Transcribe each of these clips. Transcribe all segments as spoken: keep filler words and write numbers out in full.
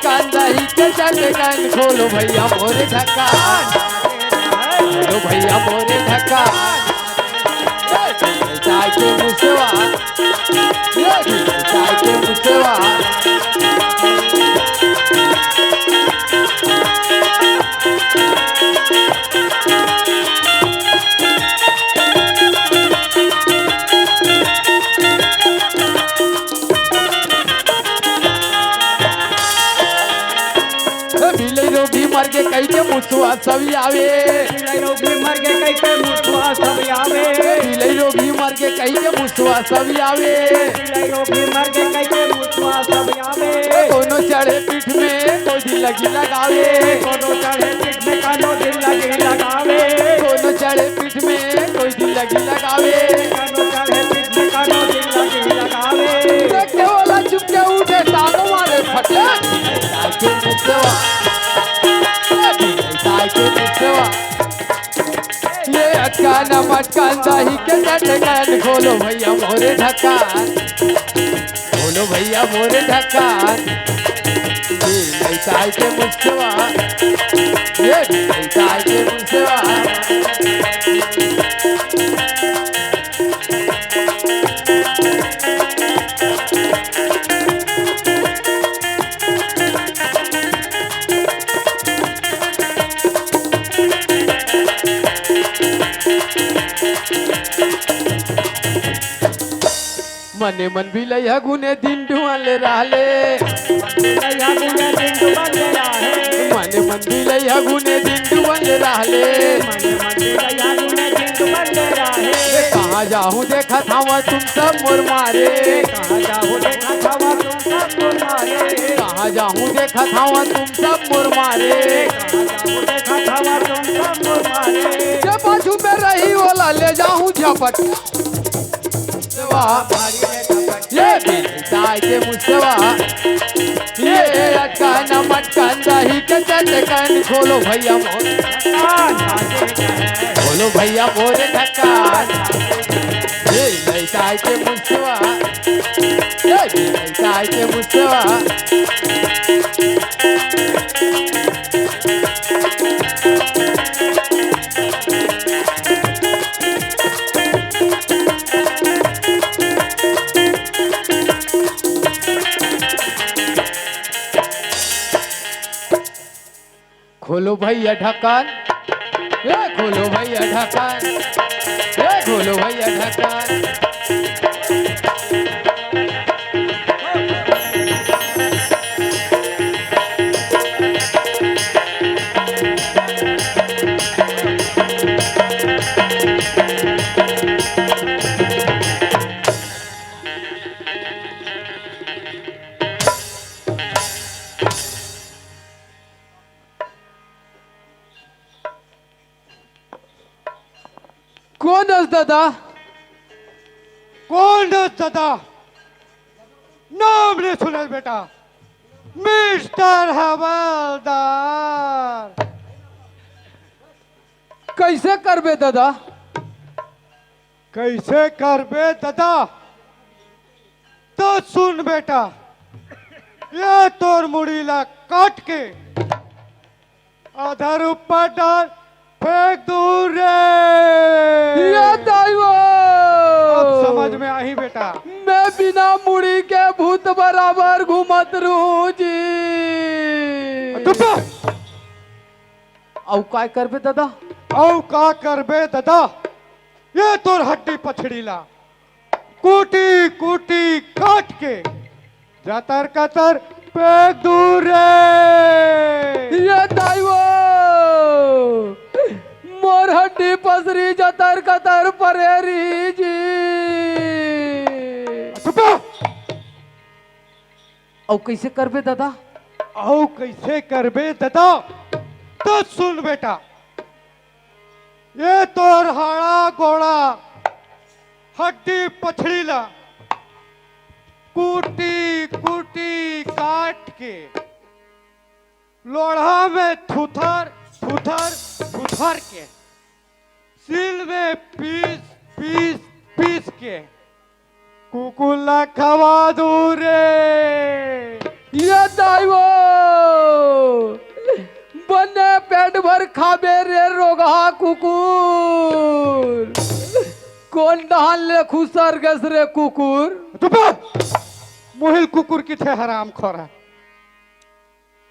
कांदा ही के चटकन, खोलो भैया मोरे ढक्कन, खोलो भैया मोरे ढक्कन। ए, चाय के मुसवा, ए, चाय के मुसवा। बिलई रोगी मर गे कहिके मुसवा सब आवे। बिलई रोगी मर गे कहिके मुसवा सब आवे। बिलई रोगी मर गे कहिके मुसवा सब आवे। बिलई रोगी मर गे कहिके मुसवा सब आवे। कोनो चढ़े पीठ में कोई दिल लगी लगावे। कोनो चढ़े पीठ में कोनो दिल लगी लगावे। कोनो चढ़े पीठ में कोई दिल लगी लगावे। कोनो चढ़े पीठ में कोनो दिल लगी लगावे। देखे वाला चुपके उठे, तानो मारे फटे। ताके मुसवा, ताके मुसवा। ये अटकाना मटकान दही के चटकान, खोलो भैया मोरे ढक्कन, खोलो भैया मोरे ढक्कन। ये लइकाई के मुसवा, ये लइकाई के मुसवा। मने मन बिलैया गुने दिन डुअल रहले। बिलैया गुने दिन डुअल रहले। मने मन बिलैया गुने दिन डुअल रहले। मने मन बिलैया गुने दिन डुअल रहले। कहाँ जाहूँ देखत हवा तुम सब मोर मारे। कहाँ जाहूँ देखत हवा तुम सब मोर मारे। कहाँ जाहूँ देखत हवा तुम सब मोर मारे। कहाँ जाहूँ देखत हवा तुम सब मोर मारे। जे बाजू में रही ओला ले जाहूँ झपट। मुसवा, ये बिलैया के मुसवा, ये अटकन मटकन दही के चटकन, खोलो भैया मोर, खोलो भैया मोर ढक्कन। ये बिलैया के मुसवा, ये बिलैया के मुसवा। खोलो भैया ढक्कन, ए खोलो भैया ढक्कन, ए खोलो भैया ढक्कन। कोन हस दादा? कोन हस दादा? नाम नइ सुनस बेटा, मिस्टर हवलदार। कइसे करबे दादा? कइसे करबे दादा? त सुन बेटा, ये तोर मुड़ी ला काट के अधर ऊपर डार, फेंक दूर रे। ये दाई वो। अब समझ में आही बेटा। मैं बिना मुड़ी के भूत बराबर घूमत रहूं जी। चुप। अउ काय करबे दादा? अउ का करबे दादा? ये तोर हड्डी पछड़ी ला कूटी कूटी काट के जतर कतर फेंक दूर रे। ये दाई वो, मोर हड्डी पसरी जतर कतर परे रही जी। चुप। अउ कइसे करबे दादा? अउ कइसे करबे दादा? त सुन बेटा, ये तोर हाड़ा गोड़ा हड्डी पछड़ी ला कूटी कूटी काट के लोढ़ा में थुथर थुथर थुथर के सील में पीस पीस पीस के कुकुर ला खवा दूं रे। ये दाई वो, बने पेट भर खाबे रे रोगहा कुकुर। कोन डहान ले खुसर गस रे कुकुर? चुप! मुहिल कुकुर किथे हराम खोरा।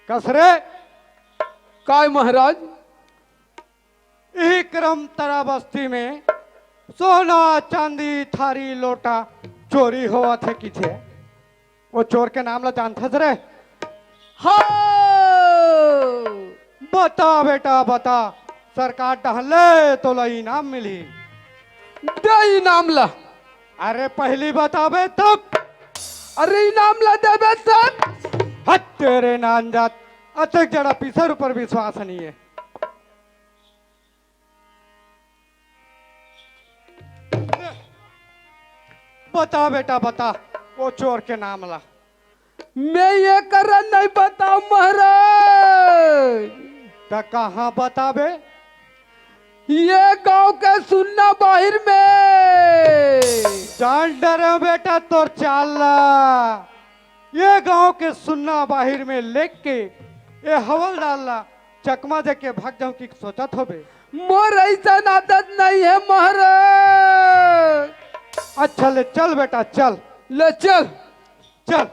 कस रे? काय महाराज? इही करम तरा बस्ती में सोना, चांदी, थारी, लोटा चोरी होवत हे किथे। वो चोर के नाम ला जानथस रे? हाँ। बता बेटा, बता, सरकार डहन ले तोला इनाम मिली। दे इनाम ला। अरे पहली बताबे तब। अरे इनाम ला देबे तब। हट तेरे नानजात, अतेक जड़ा पीसर ऊपर विश्वास नहीं है। बता बेटा बता, वो चोर के नाम ला। मैं ये करा नहीं बताऊं महाराज। त कहाँ बताबे? ये गांव के सुन्ना बाहिर में। जान डरे बेटा तोर चाल ला। ये गांव के सुन्ना बाहिर में लेके ये हवलदार ला चकमा दे के भाग जाऊं कि सोचत होबे। मोर ऐसा आदत नहीं है महाराज। अच्छा ले चल बेटा चल। ले चल। चल।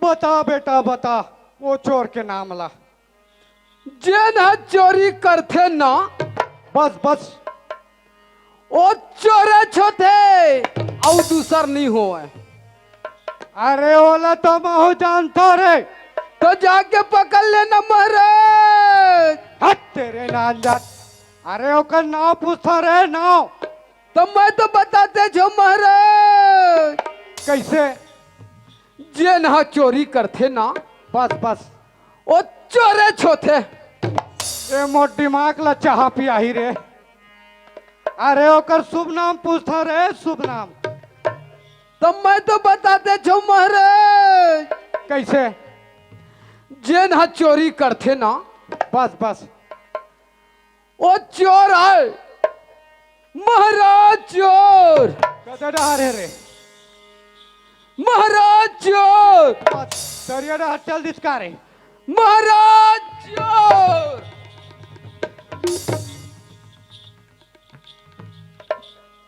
बता बेटा बता, वो चोर के नाम ला। जेन ह चोरी करथे ना। बस बस। ओ चोरेच होथे, अउ दूसर नहीं होय। अरे ओला तो महू जानता रे। तो जाके पकड़ लेना महाराज। हट तेरे नानजात। अरे ओकर नाव पूछता रे नाव। तो मैं तो बताते छो महाराज। कैसे? जेन ह चोरी करथे ना। बस बस। ओ चोरेच होथे। ए मोर दिमाग ला चाहा पियाही रे। अरे ओकर शुभ नाम पूछता रे शुभ नाम। तो मैं तो बताते छो महाराज। कैसे? जेन ह चोरी करथे ना। बस बस। ओ चोर आय। महाराज चोर। कते डहार हे रे? महाराज चोर। दरिया डहार चल दिस का रे? महाराज चोर।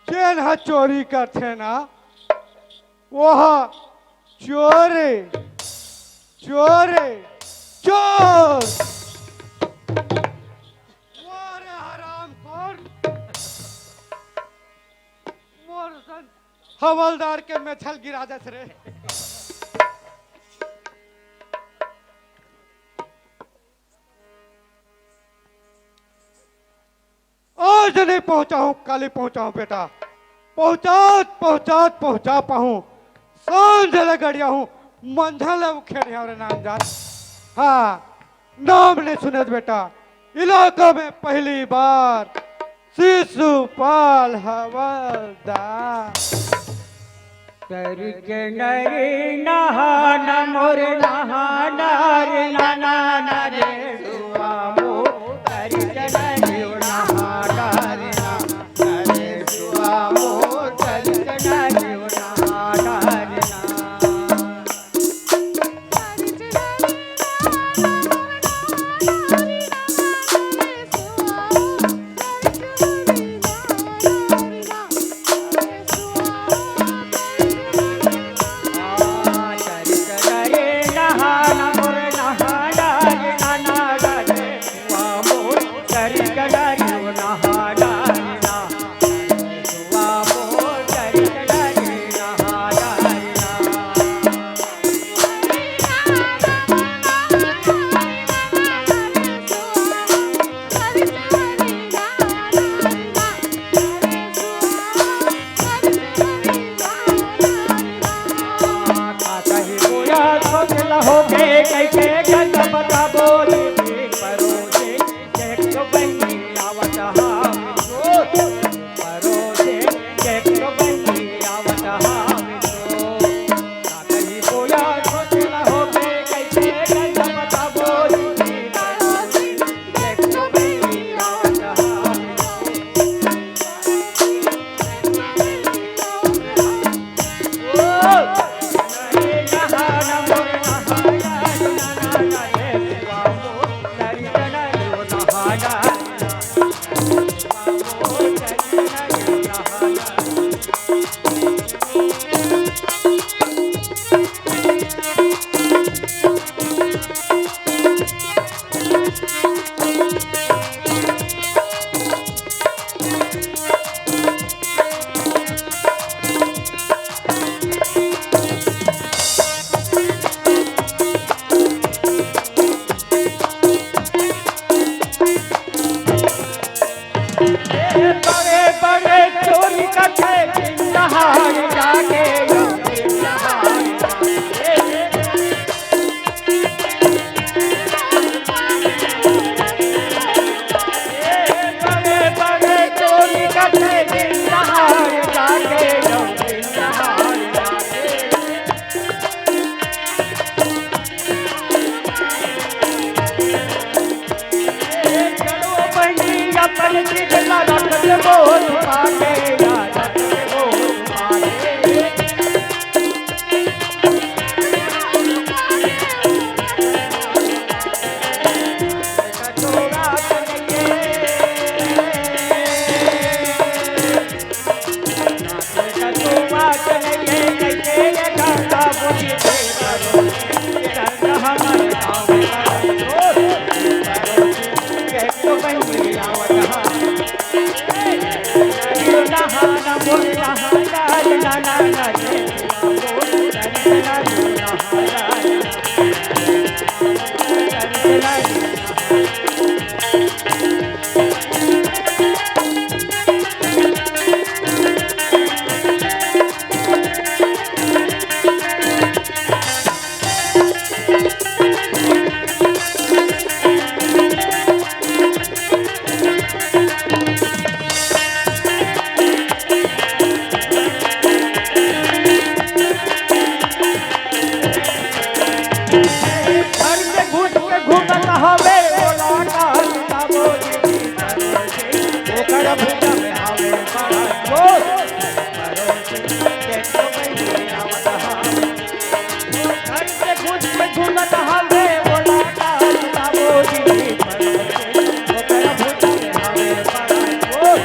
जेन ह चोरी करथे ना, ओह चोर, चोर, चोर। वाह रे हरामखोर। मोर सन हवलदार के मेछल गिरा देस रे। आज नहीं पहुंचा हूं, काली पहुंचा हूं बेटा। पहुंचात पहुंचात पहुंचा पाहूं। सांझ ले गड़िया हूं, मंझल ले उखेड़ हूं रे नानजात। हाँ, नाम नहीं सुने बेटा, इलाका में पहली बार शिशुपाल हवलदार। करके नरी नहाना मोर नहाना रे नहाना रे सुआ मोर। करके नरी नहाना रे नहाना रे सुआ मोर। करके नरी नहाना रे नहाना। बड़े बड़े चोरी करथे दिन दहाड़ जाके, दिन दहाड़ जाके। बड़े बड़े चोरी करथे दिन दहाड़ जाके, दिन दहाड़ जाके। घर में घुस के घूमत हवे, ओला का बाबूजी। ओकर भुजा में हवे बड़ा जोर। घर में घुस के घूमत हवे, ओला का बाबूजी। ओकर भुजा में हवे बड़ा जोर।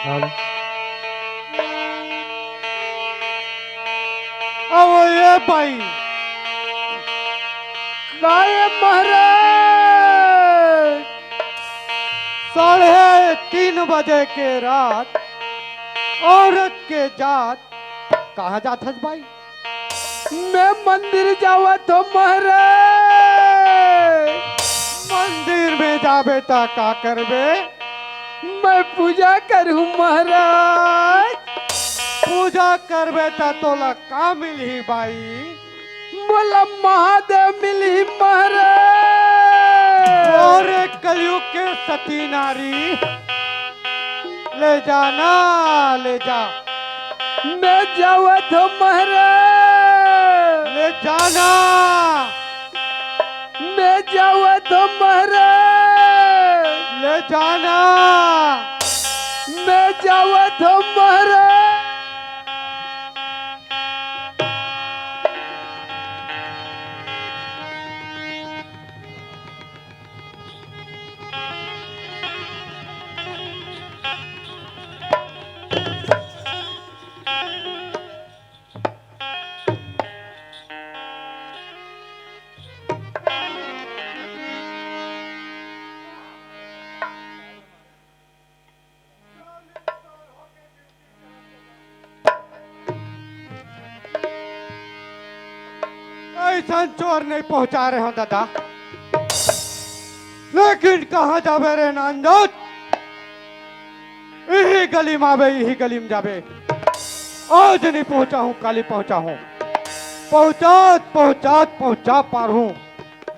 हेलो। अहो ए भाई, काय महाराज, साढ़े तीन बजे के रात औरत के जात कहाँ जात हस भाई? मैं मंदिर जावत हो महाराज। मंदिर में जाबे त का करबे? मैं पूजा करूं महाराज। पूजा करबे त तोला का मिलही भाई? मोला महादेव मिलही महाराज। अरे कलयुग के सती नारी, ले जाना, ले जा। मैं जावत हूँ महाराज। ले जाना। मैं जावत हूँ महाराज। ले जाना। मैं जावत हूँ महाराज। अइसन चोर नहीं पहुंचा रहे हो दादा, लेकिन कहाँ जाबे रे नानजात? इही गली में आबे, इही गली में जाबे। आज नहीं पहुंचा हूँ, काली पहुंचा हूँ। पहुंचात पहुंचात पहुंचा पार हूँ।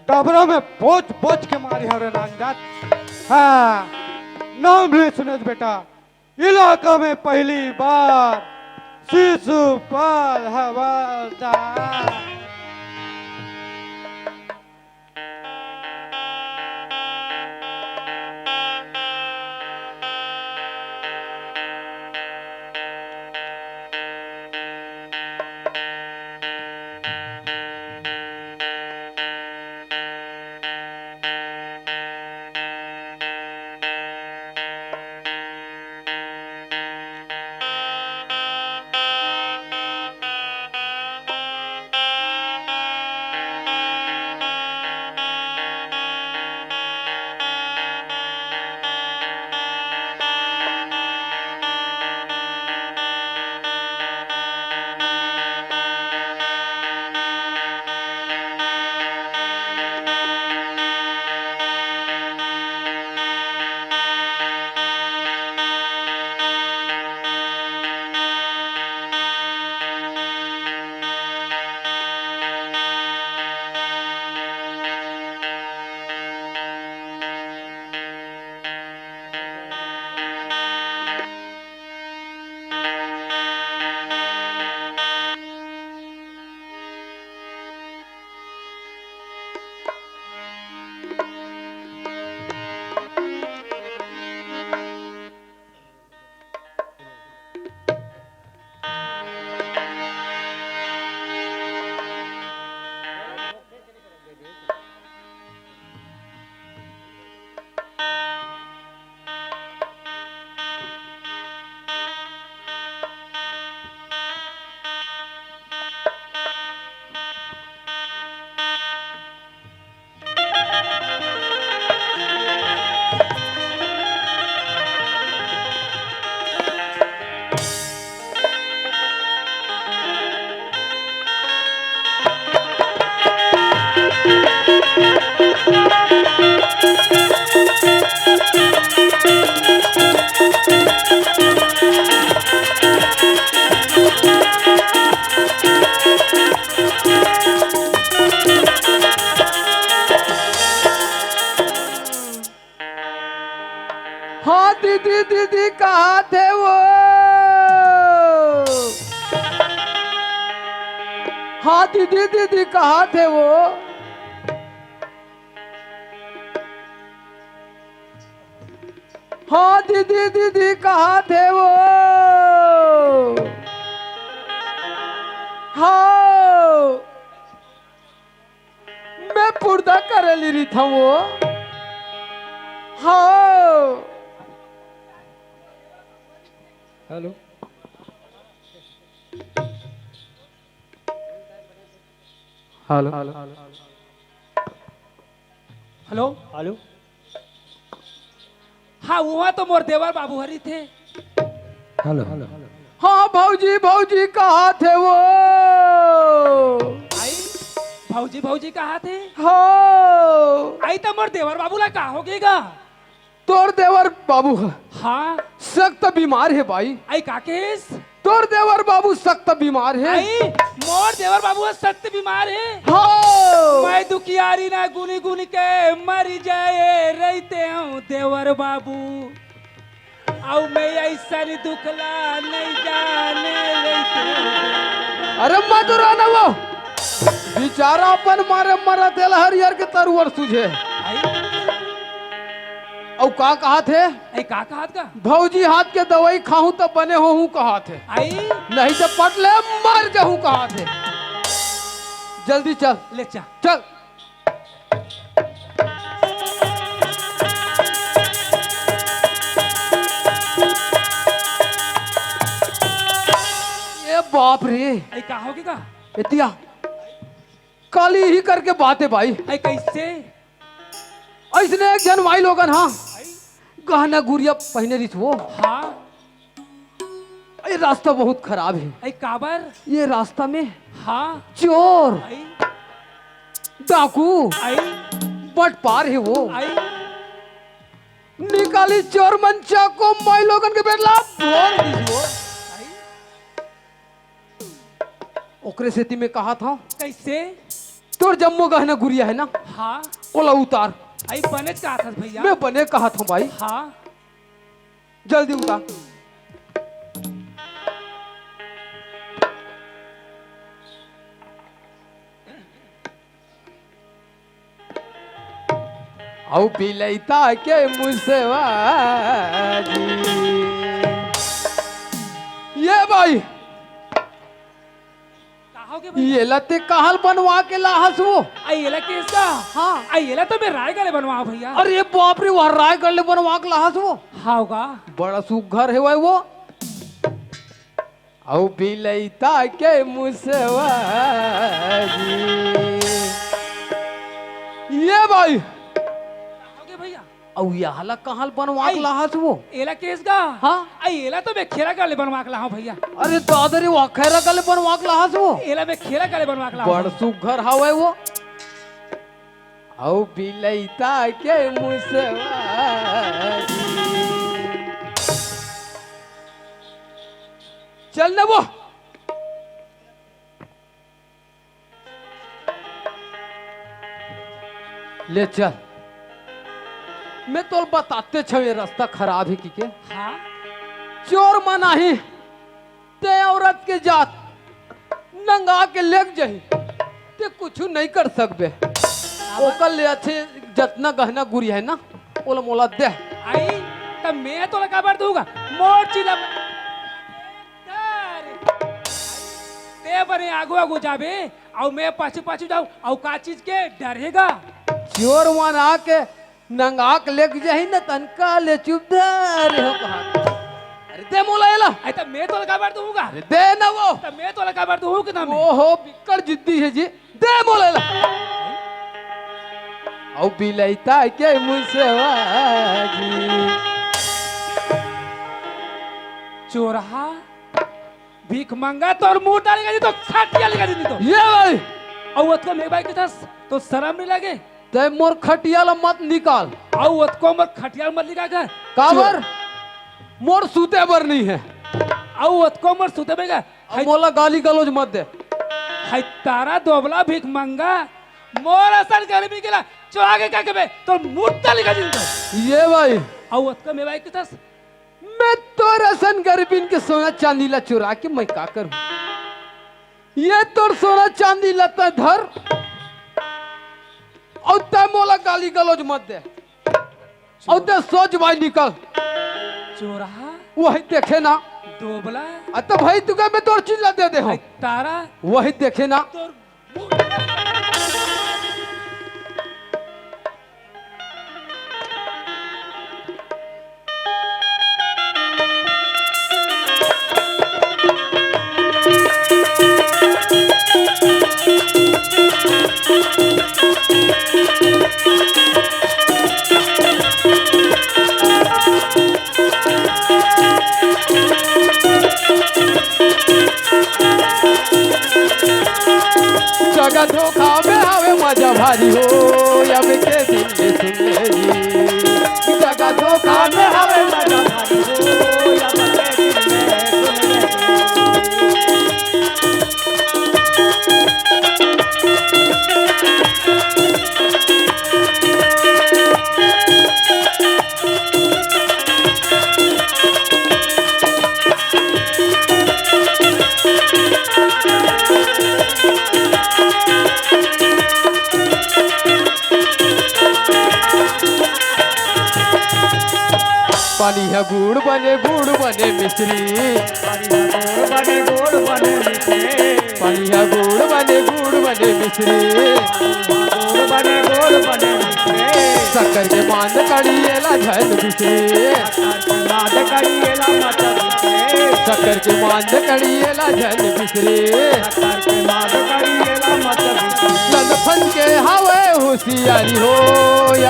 डबरा में बोच बोच के मारी हवे नानजात। हाँ, नाम ले सुनेस बेटा, इलाका में पहली बार शिशुपाल हवलदार। हाँ दीदी, दीदी कहाथे वो। हाँ दीदी, दीदी कहाथे वो। हाँ दीदी, दीदी कहाथे वो। हाँ। मैं पुरदा करे ले रहिथंव वो। हाँ। हेलो। हेलो। हेलो। हेलो। हाँ, उहाँ तो मोर देवर बाबू ह रहिथे। हेलो। हाँ भौजी, भौजी कहाथे वो। आई, भौजी, भौजी कहाथे। हाँ। आई त मोर देवर बाबू ला का होगे गा? तोर देवर बाबू ह। हाँ। सख्त बीमार हे बाई। आई का केस? तोर देवर बाबू सख्त बीमार हे। आई, मोर देवर बाबू ह सख्त बीमार हे। हाँ। मैं दुखियारी ना गुनी गुनी के मरी जाए रहितेंव देवर बाबू। अउ मैं अइसन दुख ला नइ जाने रहितेंव। अरे मत रो ना वो। बेचारा अपन मारे मरत हे, एला हरियर के तरुवर सूझे। आई। अउ का कहत हे? आई, का कहत का? भौजी हाथ के दवाई खाहूं त बने होहूं कहत हे। आई। नहीं त पट ले मर जाहूं कहत हे। जल्दी चल। ले चल। चल। ए बाप रे। आई, का होगे का? एतिया काली ही करके बात हे भाई। आई, कइसे? अइसने एक झन माई लोगन, हाँ, आई। गहना गुरिया पहिने रिहिस वो। हाँ। ये रास्ता बहुत खराब हे। आई, काबर? ये रास्ता में, हाँ। चोर, आई। डाकू, आई। बटपार हे वो। आई। निकाली चोर मन चाकू, माई लोगन के बेटला फोर दिस वो। आई। ओकरे सेती मैं कहत हंव। कइसे? तोर जम्मो गहना गुरिया हे ना? हाँ। ओला उतार। आई, बनेच कहत हस भइया। मैं बने कहत हंव भाई। हाँ। जल्दी उतार। अउ बिलैता के मुसवा जी। ये भाई, का होगे भइया? एला तें कहाँ ले बनवा के लाहस वो? आ, एला केस का? हाँ। आ, एला तो मैं रायगढ़ ले बनवाहूं भइया। अरे बाप रे, वहाँ रायगढ़ ले बनवा के लाहस वो? हाँ होगा। बड़ा सुघर हे भाई वो। अउ बिलैता के मुसवा जी। ये भाई। का होगे भइया? अउ एला कहाँ ले बनवा के आई। लाहस वो? एला केस का? हाँ। आई, एला तो मैं खैरागढ़ ले बनवा के लाहूं भइया। अरे दादा रे, वहाँ खैरागढ़ ले बनवा के लाहस वो? एला मैं खैरागढ़ ले बनवा के लाहूं। बड़ सुघर हवय वो। अउ बिलैता के मुसवा जी। चल न वो। ले चल, मैं तोला बतातेच हंव, ये रास्ता खराब हे कहिके। हाँ। चोर मन आही, तें औरत के जात नंगा के लेग जाही, तें कुछु नइ कर सकबे। काबर? ओकर ले अच्छे जतना गहना गुरी हे ना, ओला मोला दे। आई, त मैं तोला काबर दूंगा? मोर चीज ला तें बने आगू आगू जाबे, अउ मैं पाछू पाछू जाहूं, अउ का चीज के डर हे गा? चोर मन आके नंगा के लेग जाही न, तनका ले चुप दे रे हो कहा। अरे दे मोला एला। अरे त मैं तोला काबर दूंगा? अरे दे ना वो। त मैं तोला काबर दूंगा कि ना मैं? ओहो, बिक्कट जिद्दी हे जी। दे मोला एला। अउ बिलैता के मुसवा जी। चोरहा। भीख मंगा तोर मुंह डाली गाजी तो खटिया लिखा दी तो। ये भाई। अउ ओतको में भाई के दस तो शरम नइ लगे? तें मोर खटिया ला मत निकाल। अउ ओतको मोर खटिया मत निकाल कर। काबर? मोर सूते बर नइ हे। अउ ओतको मोर सूते बर का? अउ मोला गाली गलौज मत दे। हाय तारा दोबला भीख मंगा, मोर असन गरीबी के ला चोरा के का करबे? तोर मुंह डाली गाजी तो। ये भाई। अउ ओतको में भाई के दस मैं तोर असन गरीबिन के सोना चांदी ला चुरा के मैं का करूं? ये तोर सोना चांदी ला तैं धर, अउ तैं मोला गाली गलौज मत दे, अउ तैं सोच भाई निकल। चोरहा। वही देखे ना। दोबला। अ त भाई तू कहे मैं तोर चीज ला दे दे हंव। तारा। वही देखे ना। तोर जगा धोखा में हवे मजा भारी हो, अब के दिन में सुन ले जी। जगा धोखा में हवे मजा भारी हो, अब के दिन में सुन ले जी। पानी ह गुड़ बने, गुड़ बने मिश्री। पानी ह गुड़ बने, गुड़ बने मिश्री। पानी ह गुड़ बने, गुड़ बने मिश्री। पानी ह गुड़ बने, गुड़ बने मिश्री। शक्कर के मांद कड़ी एला झन बिसरी। शक्कर के मांद कड़ी एला मत बिसरी। शक्कर के मांद कड़ी एला झन बिसरी। शक्कर के मांद कड़ी एला मत बिसरी। लंदफन के हवे होशियारी हो,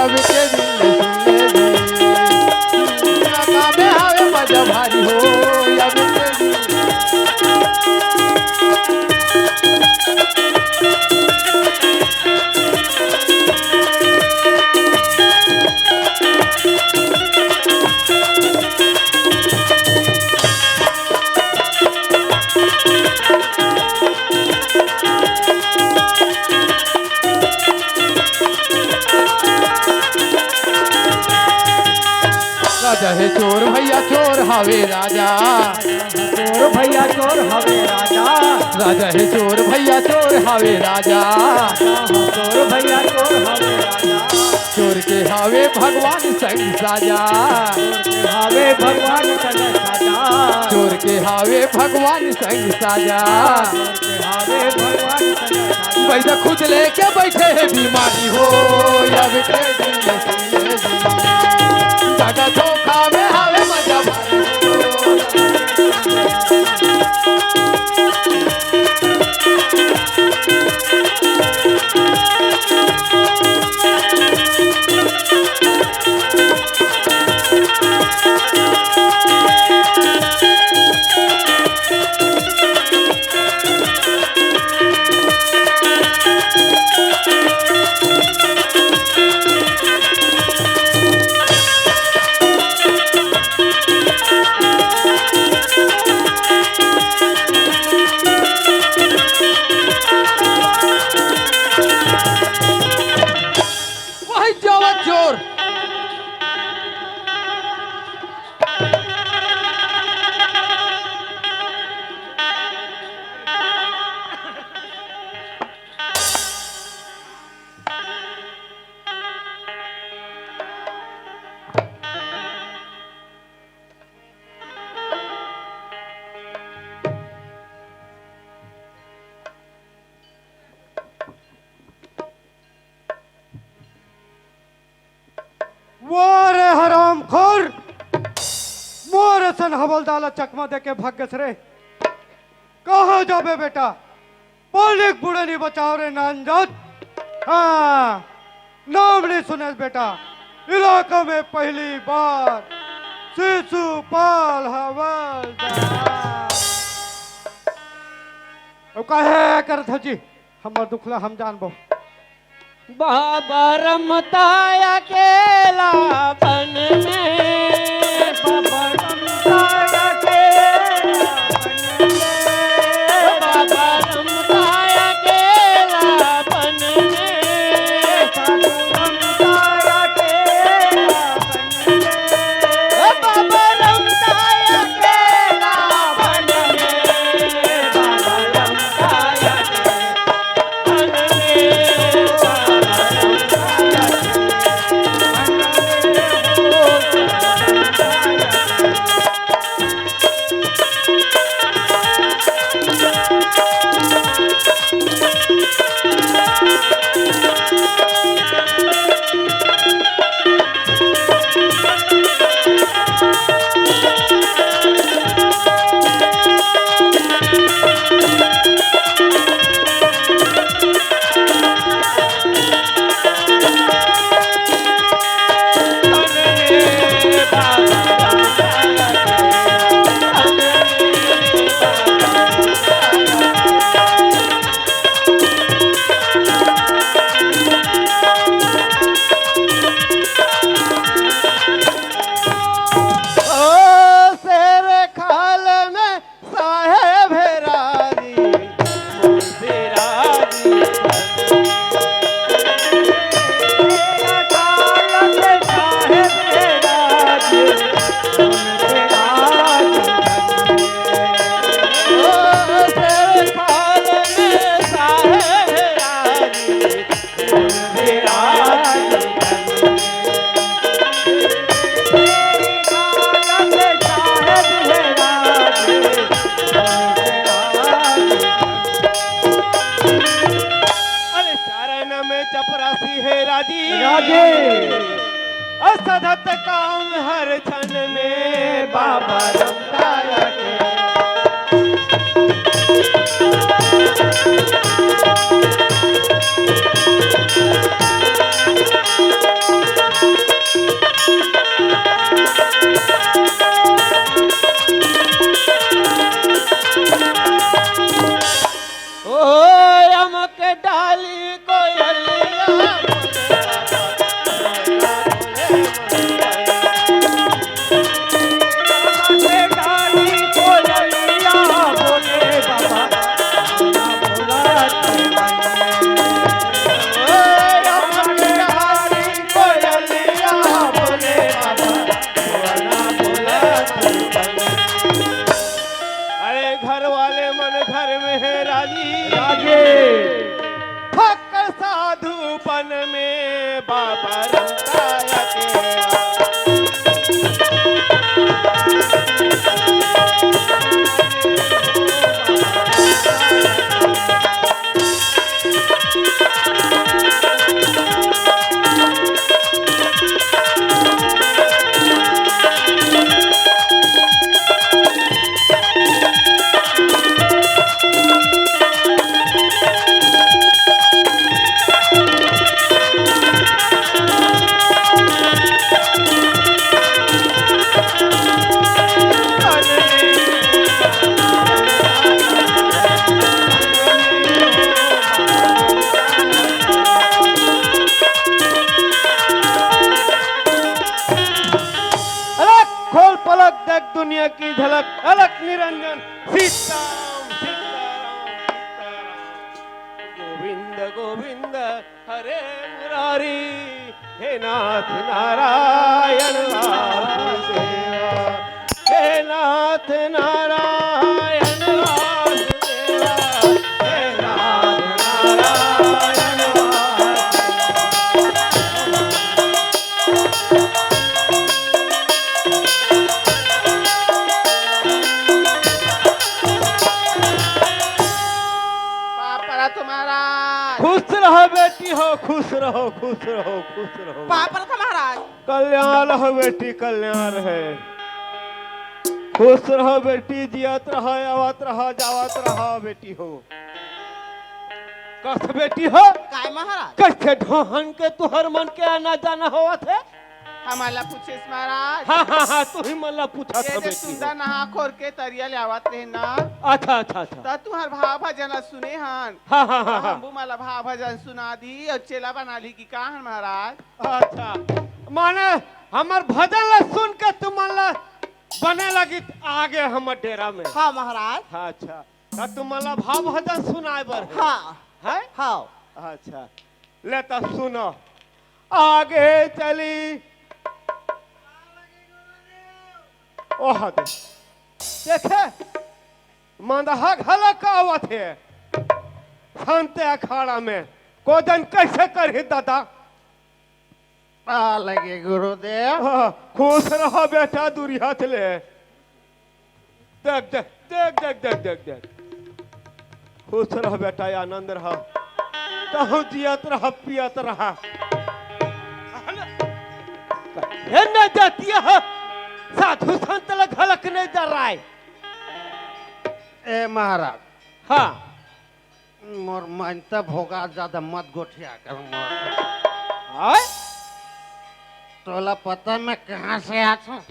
अब के दिन ले सुन ले जी। दुनिया का में हवे मजा भारी हो, अब के दिन राजा हे चोर भैया चोर हवे राजा। चोर भैया चोर हवे राजा। राजा हे चोर भैया चोर हवे राजा। चोर भैया चोर हवे राजा। चोर के हवे भगवान संग साजा। चोर के हवे भगवान संग साजा। चोर के हवे भगवान संग साजा। चोर के हवे भगवान संग साजा। वैद्य खुद लेके बैठे हे बीमारी हो, अब के दिन में सुन ले जी। दादा धोखा में हवे मजा भारी हो। वही जावा चोर। वाह रे हरामखोर, मोर असन हवलदार ला चकमा देके भाग गेस रे। कहाँ जाबे बेटा? पब्लिक बुढ़नी बचाओ रे नानजात। हाँ, नाम नहीं सुनेस बेटा, इलाका में पहली बार शिशुपाल हवलदार। अब काहे करत हो जी? हमर दुख ला हम जानबो। बाबा रमता अकेला बन में, बाबा रमता अकेला बन में, बाबा रमता अकेला बन में, बाबा रमता अकेला बन में। असधत काम हर क्षण में बाबा रमतारा के। ओ अमक डाली कोयलिया, अमक डाली कोयलिया, बोले बाबा, बोला, बोला, ओ अमक डाली कोयलिया, बोले बाबा, बोला, बोला, अरे घर वाले मन घर में है राजी। राजी। फक्कड़ साधु बन में बाबा रमतारा के। अलख खोल पलक देख दुनिया की झलक, अलख निरंजन सीताराम, सीताराम, सीताराम। गोविंद, गोविंद, हरे मुरारी, हे नाथ नारायण वासुदेवा, हे नाथ नारायण वासुदेवा, हे नाथ नारायण वासुदेवा। पापरा तुम्हारा। खुश रहो बेटी हो, खुश रहो, खुश रहो, खुश रहो। पापरा था महाराज। कल्याण हो बेटी, कल्याण है। खुश रहो बेटी, जियत रहो, आवत रहो, जावत रहो बेटी हो। कस बेटी हो? काय महाराज? कैसे ढोहन के तुहर मन के आना जाना होवत है? हमला पूछेस महाराज। हाँ, हाँ, हाँ, तू ही मन ला पूछा ये था जे बेटी हो। सुंदर नहा खोर के तरिया ले आवत रहे ना। अच्छा, अच्छा, अच्छा। त तुहर भाव भजन ला सुने हन। हाँ, हाँ, हाँ, त हाँ। हमू मन ला भाव भजन सुना दी अउ चेला बना ली कि का हन महाराज? अच्छा, माने हमर भजन ला सुन के तुमन ला बने लगी आगे हमर डेरा में। हाँ महाराज। हाँ, अच्छा, त तुमन ला भाव भजन सुनाए बर हे। हाँ। है? हाँ। अच्छा, ले त सुनो, आगे चली। ओह दे, देखे, मंदहा घला का आवत हे संत अखाड़ा में, को जन कैसे करही दादा? आ लगे गुरुदेव। हाँ, खुश रहो बेटा, दूरिहा चले। देख, देख, देख, देख, देख, देख, देख। खुश रह बेटा, आनंद रह। तहु जियत रह, पियत रह। हे न जातिया ह, साधु संत ल घलक नहीं डराय। ए महाराज। हाँ। मोर मन त भोगा ज्यादा मत गोठिया कर मोर। आय? तोला पता मैं कहाँ से आत हूँ?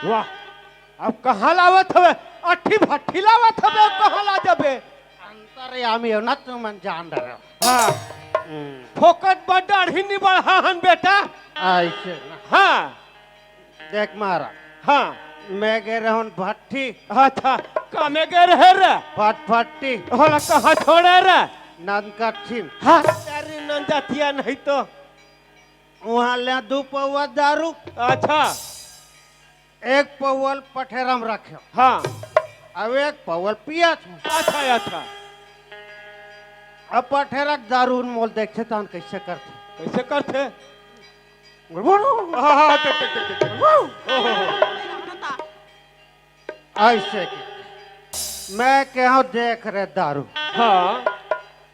वाह, अब कहाँ लावत हवे? अट्ठी भट्ठी लावत हवे, अब कहाँ ला जबे? अंतर्यामी हो ना, तुमन जान डरे हो। हाँ। हम्म। फोकट बर डाढ़ी नहीं बढ़ा हन बेटा। ऐसे ना। हाँ। देख महाराज। हाँ। मैं गे रहूं भट्ठी। अच्छा, का में गे रहे रे? फटफट्टी। होला कहाँ छोड़े रे? नंदकट्ठी। हाँ, अरे नंदतिया नहीं तो। वहाँ ले दू पौवा दारू। अच्छा। एक पौवा ल पठेरा म रखे। हाँ। अब एक पौवा ल पियत हूँ। अच्छा, अच्छा। अब पठेरा के दारू मोल देखथे तहन कैसे करथे? कैसे करथे? हाँ, हाँ, हाँ, देख, देख, देख, देख। ओहो, हो, हो। ऐसे के। मैं कहूँ देख रे दारू। हाँ।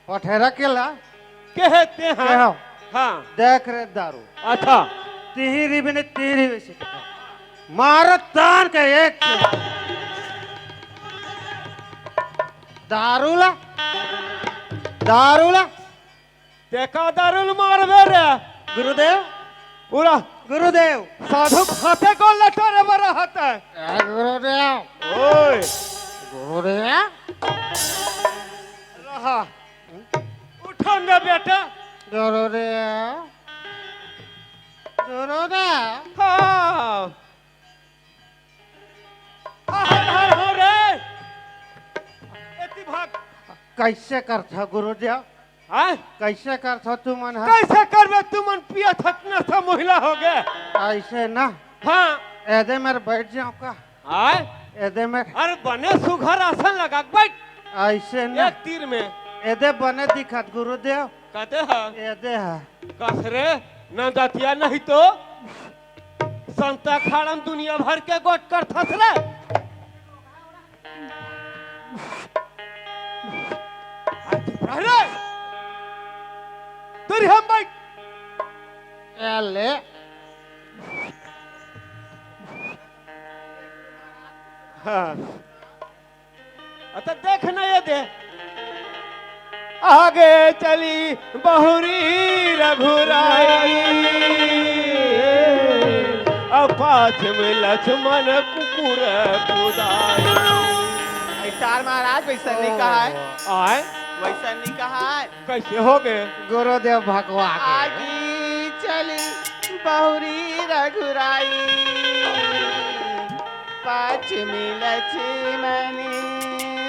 पठेरा केला? कहते हैं। कहूँ। हाँ। देख रे दारू। अच्छा। तिही रिबे ने तिही रिबे से। मारत तान के एक। दारू ला। दारू ला। देखा दारू ला मारबे रे। गुरुदेव। पूरा। गुरुदेव। साधु खाते को लटोरे बर रहत है। ए गुरुदेव। ओए। गुरुदेव। रहा। उठन दे बेटा। गुरुदेव। गुरुदेव। हाँ। हाँ, हाँ, हाँ, हाँ रे। एती भाग। कैसे करथा गुरुदेव? हाँ? कैसे करथा तुमन ह? कैसे करबे तुमन पियत हत नशा महिला हो गे? ऐसे ना। हाँ। एदे मेर बैठ जाऊं का? आय? एदे मेर। अरे बने सुघर आसन लगा के बैठ। ऐसे ना। एक तीर में। एदे बने दिखत गुरुदेव। कहते हैं। एदे है। कस रे, न दतिया नहीं तो। संता खाड़न दुनिया भर के गोठ करथस रे। अरे चुप रह रे। दूर हम बैठ। ए ले। हाँ। अत देख न एदे। आगे चली बहुरी रघुराई, अउ पाछ में लक्ष्मण कुकुर कुदाई। ऐ तार महाराज वैसा नहीं कहा है। आय? वैसा नहीं कहा है। कैसे हो गे? गुरुदेव भगवा के। आगे चली बहुरी रघुराई, पाछ में लक्ष्मण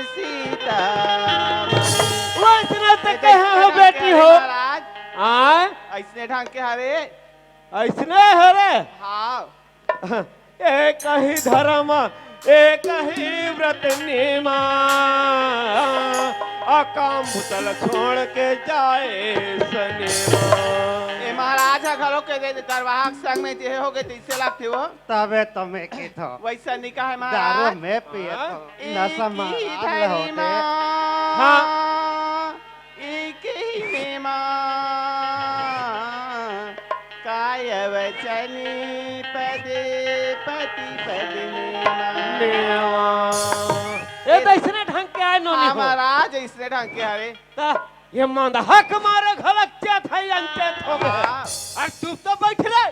सीता। वैसने तो कहे हो बेटी हो। महाराज। आय? ऐसने ढंग के हरे। ऐसने हरे? हाँ। एक ही धर्म, एक ही व्रत नियमा, आ काम भूतल छोड़ के जाए सनेमा। ए महाराज ह घलो के दे दरवाहा के संग में जे हो गे तइसे लागथे वो। तबे तो मैं कहिथों। वैसा नहीं कहा है महाराज। दारू मैं पियत हों। हाँ? नशा एक ही महाराज ल होथे। धर्म। हाँ। एक ही नेमा, काय वचन पद पति पद नेमा। नेमा। ए, तो ऐसने ढंग के आय नोनी हो। महाराज, ऐसने ढंग के हरे। ता ये मंदहा के मारे घलक चेत है, अनचेत हो गए। हाँ। अउ चुप तो बैठ रे।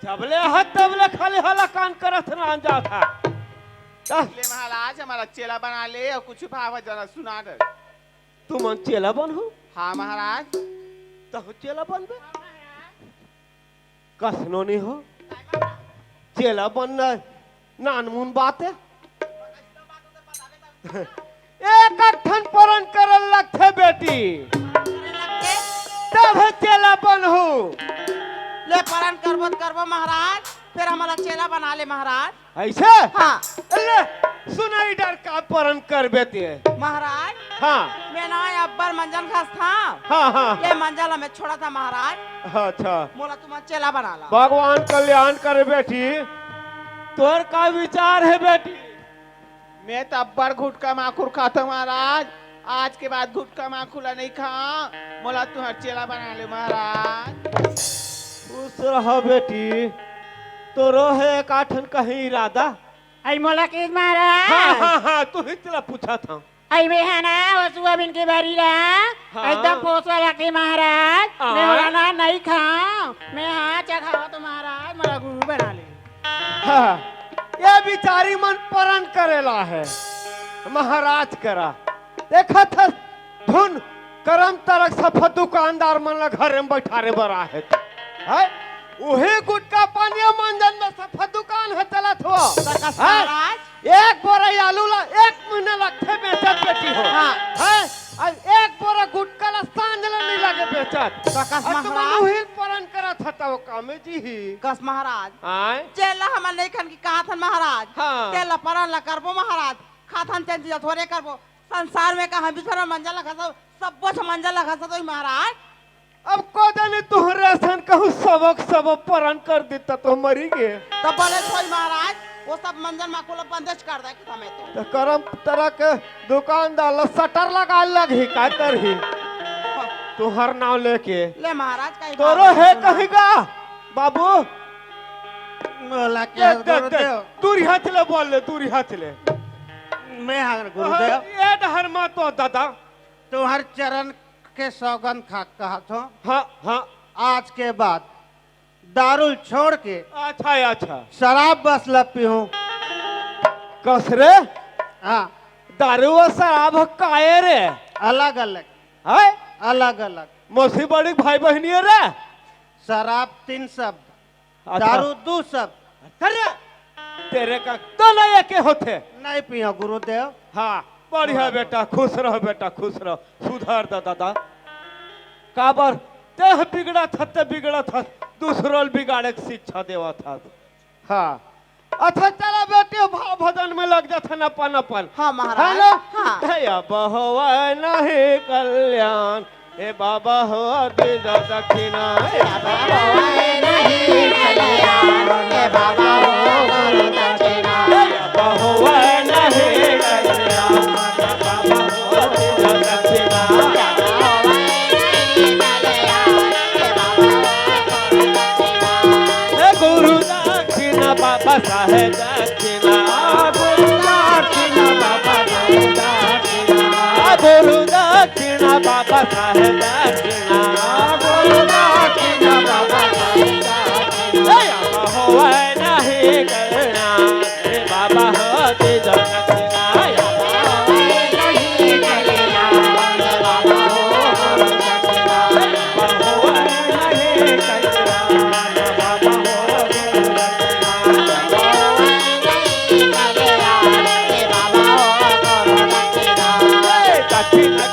जबले हत तबले खाली हलाकान करत रहन जात हा। त ले महाराज, हमारा चेला बना ले अउ कुछ भाव जना सुना दे। तुमन चेला बनहू? हाँ महाराज। तहूँ चेला बनबे? कस नोनी हो? चेला बनना नानमुन बात हे। एक एक ठन परन करे लगथे बेटी। परन करे लगथे? तब चेला बनहू। ले परन करबो त करबो महाराज, फेर हमला चेला बना ले महाराज। अइसे? हाँ। ले, सुनई डर का परन करबे ते। महाराज। हाँ। मैं ना अब्बड़ मंजन खाथों। हाँ, हाँ। ये मंजन ला मैं छोड़त हों महाराज। अच्छा। मोला तुमन चेला बना ला। भगवान कल्याण करे बेटी। तोर का विचार हे बेटी? मैं त अब्बड़ गुटखा माखुर खाथों महाराज, आज के बाद गुटखा माखुर ला नहीं खाओं, मोला तुंहर चेला बना ले महाराज। खुश रह बेटी, तोरो हे एकाठन कहीं इरादा? अई मोला किस महाराज? हाँ, हाँ, हाँ, तुही तेला पूछत हों। अई मैं हा ना, वो सोयाबीन के बारी ला, हाँ। एकदम पोसवा लगथे महाराज, मैं हाँ। ओला ना नहीं खाओं, मैं हा चखावत हों महाराज, मोला गुरु बना ले। हाँ, ये बिचारी मन परन करेला हे महाराज करा। देखत हस धुन करम तरक सफा दुकानदार मन ला घरे में बैठारे बर आहे त। हैं? उही गुटखा पान अउ मंजन में सफा दुकान हे चलत हो। त कस हैं? महाराज? एक बोरा आलू ला एक महीना लगथे बेचत बेटी हो। हाँ। हैं? अउ एक बोरा गुटखा ला सांझ ला नहीं लगे बेचत। त कस अउ तुमन महाराज? उही ल परन करत हव त ओ कामे जी ही। कस महाराज? आय? चेला हमन नहीं खान की कहाथन महाराज। हाँ। चेला परन ला करबो महाराज। खाथन तेन चीज थोरे करबो। संसार में कहाँ बिछोरा मंजन ला खसो, सब्बो छ मंजन ला खसो तो महाराज। अब को जाने तुंहरे असन कहूँ सबक सबक परन कर देता तो मरी गे। तब बोले छोई महाराज, वो सब मंजन माखुर ला बंदेज कर दे समय तो। त करम तरक दुकानदार ला शटर लगाय लगही, का करही? तुहर नाव लेके ले महाराज, कहीं तोरो बाबू हे सुना। कहीं गा बाबू? बोला के देख, देख, देख, गुरुदेव। दूरी हाथ ले बोल ले, दूरी हाथ ले। मैं हाँ गुरुदेव। हाँ, ये डहर मा तो दादा। तुहर चरण के सौगंध खा कहत हो। हाँ, हाँ। आज के बाद दारू छोड़ के अच्छा, अच्छा। शराब बस ल पीहूं। कस रे? हाँ। दारू अउ शराब ह काये रे? अलग अलग। हैं? अलग अलग। मौसी बड़ी भाई बहिनी हे रे? शराब तीन शब्द, अच्छा। दारू दू शब्द। अरे, तेरे का तो नहीं एके होथे। नहीं पियो गुरुदेव। हाँ, बढ़िया हाँ। बेटा, खुश रहो बेटा, खुश रहो। सुधर दा दादा। काबर? तेह बिगड़त हस, ते बिगड़त हस, दूसरो ल बिगाड़े के शिक्षा देवत हस। हाँ। अच्छा, चला बेटी, भाव भजन में लग जाथन अपन अपन। हाँ, महाराज। है ना? हाँ। हे अब होवै नहीं कल्याण, हे बाबा हो दे दक्षिणा। हे अब होवै नहीं कल्याण, हे बाबा हो गुरु दक्षिणा। हे अब होवै नहीं कल्याण, हे बाबा हो दे दक्षिणा। हे गुरु दक्षिणा बाबा साहेब दक्षिणा। गुरु दक्षिणा बाबा साहेब दक्षिणा। गुरु दक्षिणा बाबा साहेब दक्षिणा। गुरु दक्षिणा बाबा साहेब दक्षिणा। हे अब होवै नहीं कल्याण, हे बाबा हो दे दक्षिणा। दक्षिणा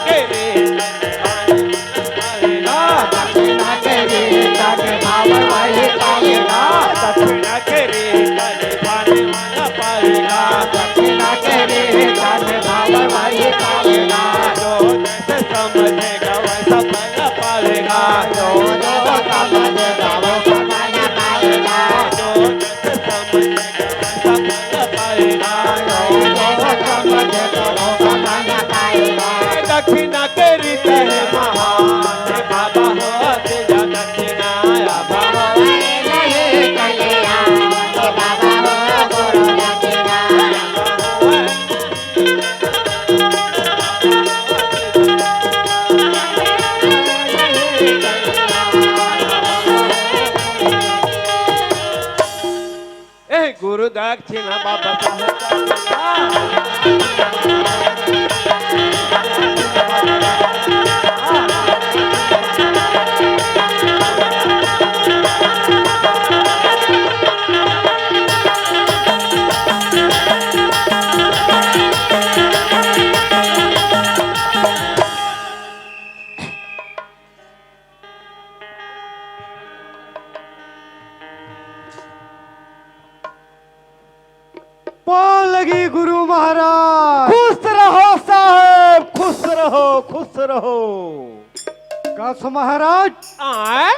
के रे तन पावे वाला पावेगा। दक्षिणा के रे तन पावे वाला पावेगा। दक्षिणा के रे तन पावे वाला पावेगा। जो जैसे समझेगा वैसा फल पावेगा। जो जो समझेगा वैसा फल पावेगा। जो जैसे समझेगा वैसा फल पावेगा। जो जो समझेगा वैसा फल पावेगा। दक्षिणा के रीत है महान, बाबा हो तेरा दक्षिणा, बाबा हो। ए गुरु दक्षिणा बाबा साहेब। पाँव लगी गुरु महाराज। खुश रहो साहेब, खुश रहो, खुश रहो। कस महाराज? आय?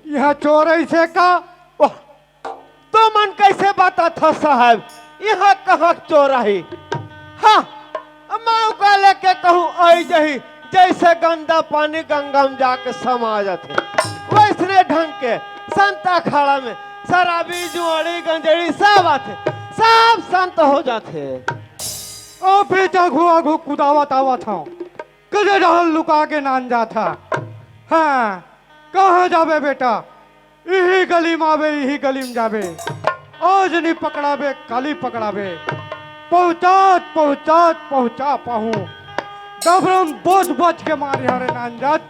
इहाँ चोर अइसे का? वाह, तुमन कइसे बताथा साहेब, इहाँ कहाँ चोर आही? हाँ, मौका लेके कहूँ आई जही, जइसे गंदा पानी गंगा म जाके समा जाथे, वइसने ढंग के संत अखाड़ा में शराबी, जुआड़ी, गंजेड़ी सब आथे, सब संत हो जाथे। अभी आघू आघू कुदावत आवत हँव, कइसे डहर लुका के नान जाथा। हाँ, कहाँ जाबे बेटा? इही गली म आबे, इही गली म जाबे। आज नी पकड़ाबे, काली पकड़ाबे। पहुँचात, पहुँचात, पहुँचा पाहूँ। डबरम बोझ बोझ के मारिहा रे नान जात।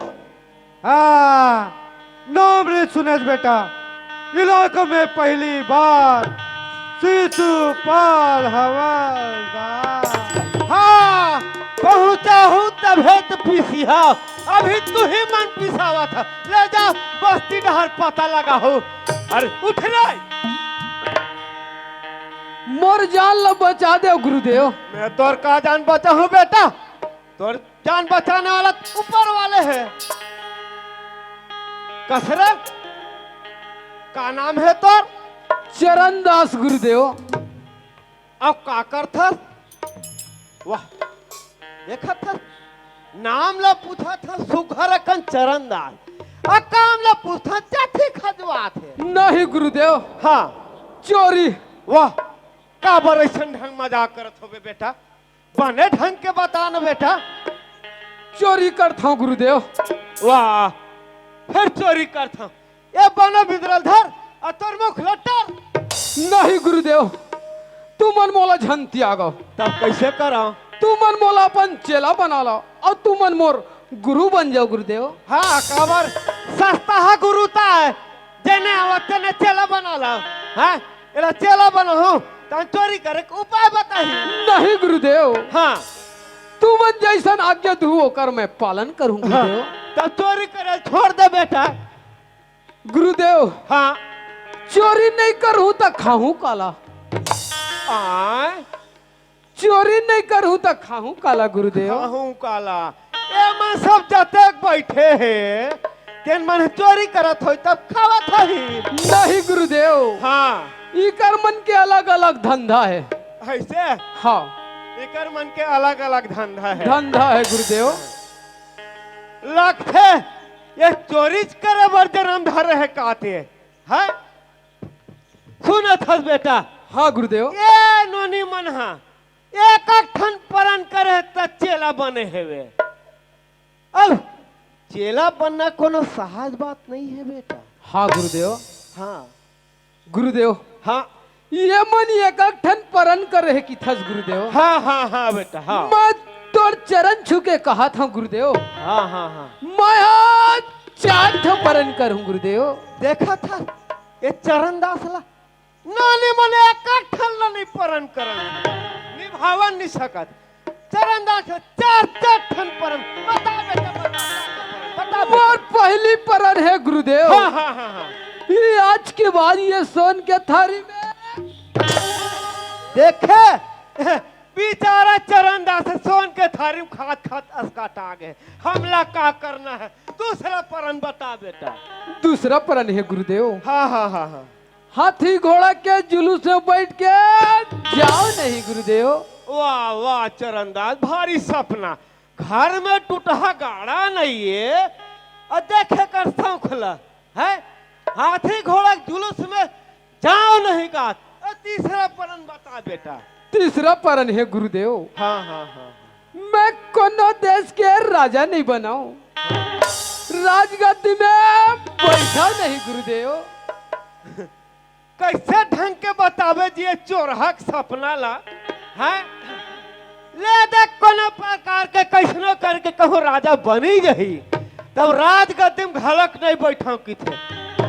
हाँ, नाम रे सुनेस बेटा, इलाका में पहली बार शिशुपाल हवलदार। हाँ, पहुँचा हूँ तभे त पीसिहा। अभी तुही मन पिसावथा। ले जा, बस्ती डहर पता लगाहू। अरे उठ रे। मोर जान ल बचा देव गुरुदेव। मैं तोर का जान बचाहूँ बेटा? तोर जान बचाने वाला ऊपर वाले हे। कस रे? का नाम हे तोर? चरण दास गुरुदेव। अउ का करथस? वाह, देखत हस? नाम ला पूछत हस सुघर अकन चरण दास, अउ काम ला पूछत हस जाति खजवात हस। नहीं गुरुदेव। हाँ। चोरी। वाह, काबर अइसन ढंग मजाक करत हस बे बेटा? बने ढंग के बता न बेटा। चोरी करत हंव गुरुदेव। वाह, फेर चोरी करत हस। ए बने बिंदरा ल धर, अउ तोर मुख ल टर। नहीं गुरुदेव, तुमन मोला झन तियागव। तब कइसे करंव? तुमन मोला अपन चेला बना लव, अउ तुमन मोर गुरु बन जाव गुरुदेव। हाँ, काबर सस्ता ह गुरु त हे, जेने आवत तेने चेला बना लव। हाँ, एला चेला बनाहूं, त चोरी करे के उपाय बताही। नहीं गुरुदेव। हाँ। तुमन जइसन आज्ञा दुहू ओकर मैं पालन करहूं हाँ। गुरुदेव। त चोरी करे ल छोड़ दे बेटा। गुरुदेव। हाँ। चोरी नहीं करहूं त खाहूं काला? आय? चोरी नहीं करहूं त खाहूं काला गुरुदेव? खाहूं काला? ए मन सब जतेक बइठे हे, तेन मन चोरी करत होही तब खावत होही। नहीं गुरुदेव। हाँ। इकर मन के अलग-अलग धंधा हे। अइसे? हाँ। इकर मन के अलग-अलग धंधा हे। धंधा हे गुरुदेव। लगथे, ए चोरीच करे बर जनम धरे हे का ते, हैं? सुनत हस बेटा? हाँ गुरुदेव। ए नोनी मन हा एक ठन परन करे त चेला बने हेवे। अब चेला बनना कोनो सहज बात नहीं हे बेटा। हाँ गुरुदेव। हाँ। गुरुदेव। हाँ। ए मन एक ठन परन करे हे किथस गुरुदेव। हाँ, हाँ, हाँ बेटा, हाँ। मैं तोर चरण छू के कहत हंव गुरुदेव। हाँ, हाँ, हाँ। मैं हा चार ठो परन करहूं गुरुदेव। देखत हस, ए चरण दास ला नोनी मन एक ठन ला नहीं परन करन, निभावन नहीं सकत। चरण दास चार, चार ठन परन। बता बेटा, बता, बता, बता बेटा। मोर पहली परन हे गुरुदेव। हाँ, हाँ, हाँ, हाँ। ये आज के बाद ये सोन के थारी में। देखे, बेचारा चरण दास सोन के थारी में खात खात असकाटा गे। हमला का करना हे? दूसरा परन बता बेटा। दूसरा परन हे गुरुदेव। हाँ, हाँ, हाँ, हाँ। हाथी घोड़ा के जुलूस में बइठ के जाव नहीं गुरुदेव। वाह, वाह, चरणदास, भारी सपना। घर में टूटहा गाड़ा नहीं हे, अउ देखे कर सौंख ल, हैं? हाथी घोड़ा के जुलूस में जाव नहीं का। अउ तीसरा परन बता बेटा। तीसरा परन हे गुरुदेव। हाँ, हाँ, हाँ। मैं कोनो देश के राजा नहीं बनाव, राजगद्दी में बइठाव नहीं गुरुदेव। कइसे ढंग के बताबे जी ये चोरहा के सपना ला, हैं? ले देख कोनो प्रकार के कइसनो करके कहूँ राजा बनी जाही, तब राजगद्दी में घलक नहीं बइठाव किथे।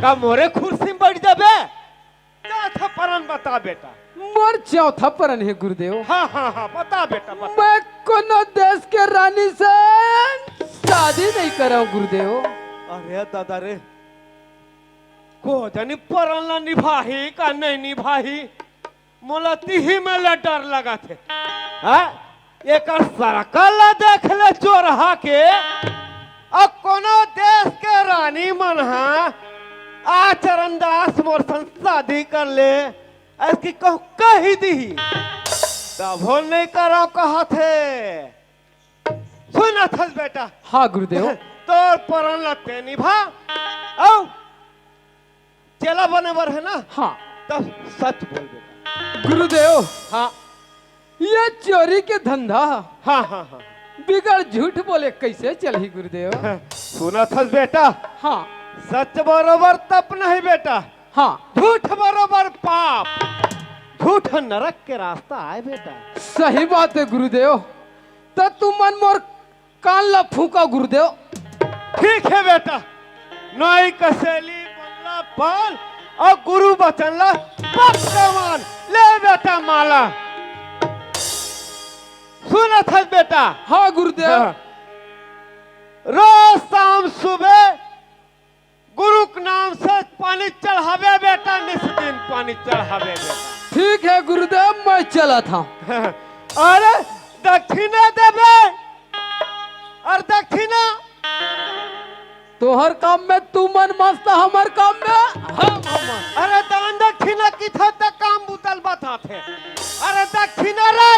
का मोरे कुर्सी में बइठ जाबे? चौथा परन बता बेटा। मोर चौथा परन हे गुरुदेव। हाँ, हाँ, हाँ, बता बेटा, बता। मैं कोनो देश के रानी से शादी नहीं करव गुरुदेव। अरे दादा रे, को जानी परन ला निभाही का नहीं निभाही, मोला तिही में ले डर लगथे। हाँ? एकर सरकल ला देख ले चोरहा के, अउ कोनो देश के रानी मन हा आ चरणदास मोर संग शादी कर ले, अइसकी कहूँ कहि दिही, तभो नइ करव कहथे। सुनत हस बेटा? हाँ गुरुदेव। तोर परन ला ते निभा, अउ चेला बने बर हे ना? हाँ। तब सच बोल बेटा। गुरुदेव। हाँ। ये चोरी के धंधा। हाँ, हाँ, हाँ। बिगर झूठ बोले कइसे चलही गुरुदेव? सुनत हस बेटा? हाँ। सच बरोबर तप नहीं बेटा। हाँ। झूठ बरोबर पाप। झूठ नरक के रास्ता आय बेटा। सही बात हे गुरुदेव। त तुमन मोर कान ला फूंका गुरुदेव। ठीक हे बेटा, नोई कसेली मन ला पाल अउ गुरु बचन ला पक्का मान। ले बेटा माला। सुनत हस बेटा? हाँ गुरुदेव। हाँ। रोज शाम सुबह गुरु के नाम से पानी चढ़ाबे बेटा, निस दिन पानी चढ़ाबे बेटा। ठीक हे गुरुदेव, मैं चलत हंव। अरे दक्षिणा देबे, अउ दक्षिणा? तोहर काम में तुमन मस्त, हमर काम में हम हमन। अरे दान दक्षिणा किथे त काम बुता ल बताथे। अरे दक्षिणा रे,